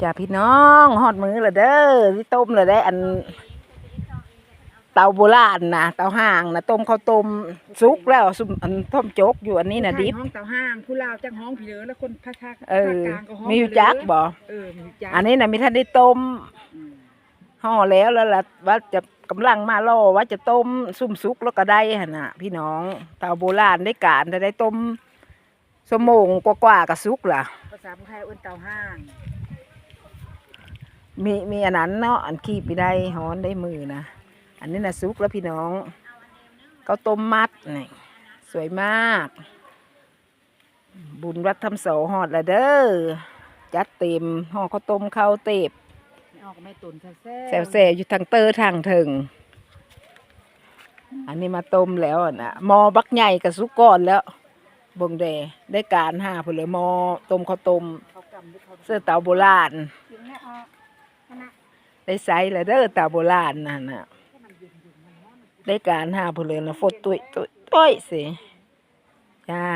ຈ້າພີ່ນ້ອງ ຮອດມື້ລະເດີ ຊິຕົ້ມລະໄດ໋ ອັນເຕົາໂບລານນະ ເຕົາຮ້າງນະ ຕົ້ມເຂົ້າຕົ້ມ ສຸກແລ້ວ ຊຸມອັນຕົ້ມຈົກຢູ່ ອັນນີ້ນະດິບ ໄທຮ້ອງເຕົາຮ້າງ ຜູ້ລາວຈັກຮ້ອງພີ້ເດີ ແລ້ວຄົນພາສາ ເອີ ພາກກາງກໍຮ້ອງ ມີຮູ້ຈັກບໍ່? ເອີ ມີຮູ້ຈັກ ອັນນີ້ນະມີທັນໄດ້ຕົ້ມ ອືມ ຫໍ່ແລ້ວ ແລ້ວລະວ່າຈະກຳລັງມາລໍວ່າຈະຕົ້ມ ຊຸມສຸກແລ້ວກໍໄດ້ຫັ້ນນະພີ່ນ້ອງ ເຕົາໂບລານໄດ້ການ ໄດ້ຕົ້ມ ຊົ່ວໂມງກວ່າໆກໍສຸກລະ ພາສາໄທເອີ້ນເຕົາຮ້າງ ມີ ມີອັນນັ້ນເນາະ ອັນຄີບໄດ້ ຮ້ອນໄດ້ມືນະ ອັນນີ້ນະສຸກແລ້ວພີ່ນ້ອງ ເຂົ້າຕົ້ມມັດນີ້ ສວຍມາກ ບຸນວັດທຳສອງຮອດລະເດີ ຈັດເຕັມ ຫໍ່ເຂົ້າຕົ້ມເຂົ້າເຕັບ ແມ່ອອກແມ່ຕົນແຊວໆ ແຊວໆຢູ່ທາງເຕີທາງເທິງ ອັນນີ້ມາຕົ້ມແລ້ວນະ ໝໍ້ບັກໃຫຍ່ກໍສຸກກ່ອນແລ້ວ ເບິ່ງແດ່ ໄດ້ການຫາພຸ້ນເລີຍ ໝໍ້ຕົ້ມເຂົ້າຕົ້ມ ເສື້ອເຕົາໂບລານ ໄດ້ໃຊ້ລະເດີ ເຕົາໂບລານນັ້ນນະ ໄດ້ການຫາພຸ້ນເລີຍນະ ຟົດຕຸ້ຍໆ ໂອ້ຍເສ ຈ້າ.